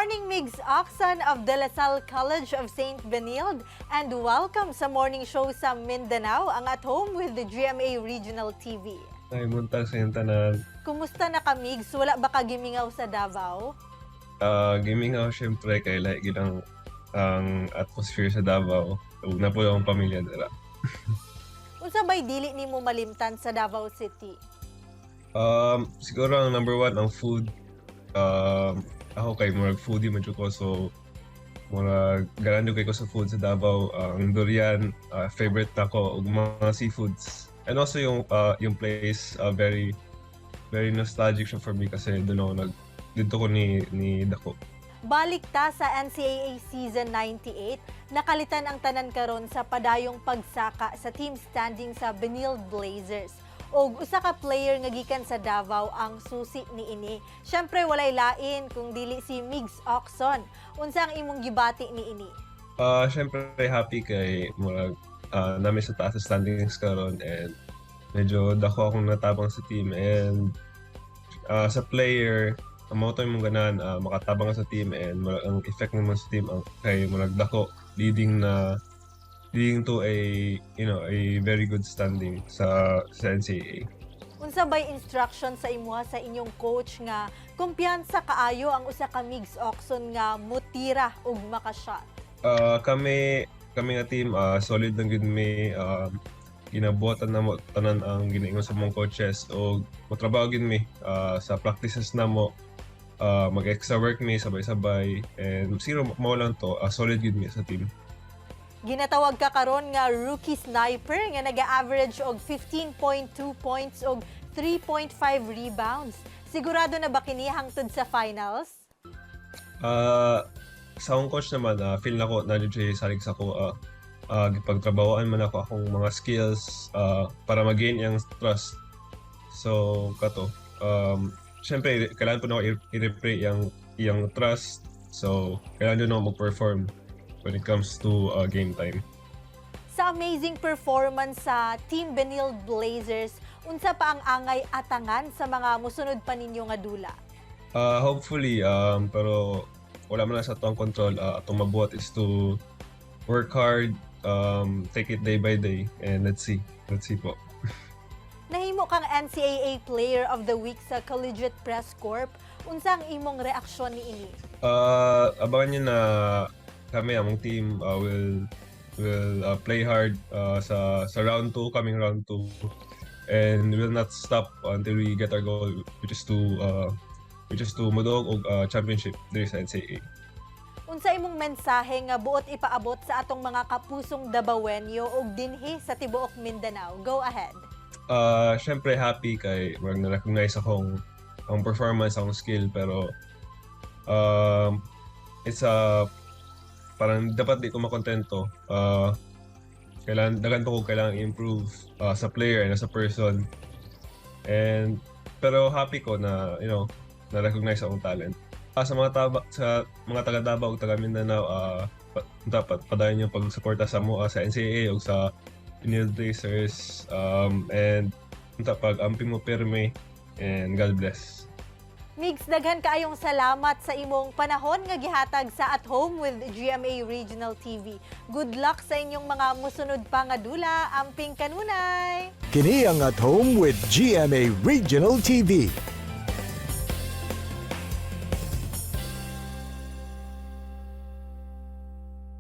Morning, Migs Oczon of De La Salle College of St. Benilde, and welcome sa morning show sa Mindanao, ang At Home with the GMA Regional TV. Ay, buntag sa inyong tanan. Kumusta na ka, Migs? Wala ba ka gimingaw sa Davao? Gimingaw syempre kay lahi gyud ang atmosphere sa Davao. Ug naa pod akong pamilya dira. Unsa bay dili nimo malimtan sa Davao City? Siguro ang number one, ang food. Ako kay murag foodie man jud ko, so murag ganahan jud kay ko sa food sa Davao. Ang durian, favorite nako, ug mga seafoods. And also yung place, very very nostalgic siya for me kasi doon ako nag dito ko ni dako. Balik ta sa NCAA Season 98, nakalitan ang tanan karon sa padayong pagsaka sa team standing sa Benilde Blazers. Og usa ka player nga gikan sa Davao ang susi niini. Syempre walay lain kung dili si Migs Oczon. Unsa ang imong gibati niini? Syempre happy kay murag naa mi sa taas sa standings karon and medyo dako akong natabang sa team, and sa player ang mao to imong ganahan, makatabang ka sa team and murag ang effect naman sa team ang kay murag dako, leading to a you know a very good standing sa NCAA. Unsa bay instruction sa imuha sa inyong coach nga kumpiyansa kaayo ang usa ka Migs Oczon nga mutira ug makashot? Kami kami nga team, solid lang gyud mi, ginabuhatan namo tanan ang ginaingon sa among coaches o motrabaho gyud mi sa practices namo, mag-extra work mi sabay-sabay and siguro mao lang to, solid gyud mi sa team. Ginatawag ka karon nga rookie sniper nga naga-average og 15.2 points og 3.5 rebounds. Sigurado na ba kini hangtod sa finals? Sa akong coach naman, feel nako na jud siya salig sa ako, gipagtrabahoan man ako akong mga skills para ma-gain iyang trust. So kato, syempre kailangan pod nako i-repay iyang trust. So kailangan jud nako mag-perform when it comes to game time. Sa amazing performance sa Team Benilde Blazers, unsa pa ang angay atangan sa mga musunod pa ninyo nga dula? Hopefully, pero wala man na sa atong control. Atong mabuhat is to work hard, take it day by day, and let's see. Let's see po. Nahimo kang NCAA Player of the Week sa Collegiate Press Corp. Unsa ang imong reaksyon niini? Abangan nyo na kami, among team, will play hard sa round 2, coming round 2. And we will not stop until we get our goal, which is to moduog og championship diri sa NCAA. Unsa imong mensahe nga buot ipaabot sa atong mga kapusong Dabawenyo ug dinhi sa tibuok Mindanao? Go ahead. Syempre happy kay murag na-recognize akong ang performance, akong skill, pero it's a parang dapat di ko makontento. Kailangan daghan pa ko kailangan i-improve sa player and as a person. And pero happy ko na na-recognize akong talent. Sa mga taga Davao ug taga Mindanao, dapat padayon yung pagsuporta sa amo sa NCAA ug sa Benilde Blazers, and unta pag amping mo pirmi and God bless. Migs, daghan kaayong salamat sa imong panahon nga gihatag sa At Home with GMA Regional TV. Good luck sa inyong mga musunod pa nga dula. Amping kanunay! Kini ang At Home with GMA Regional TV.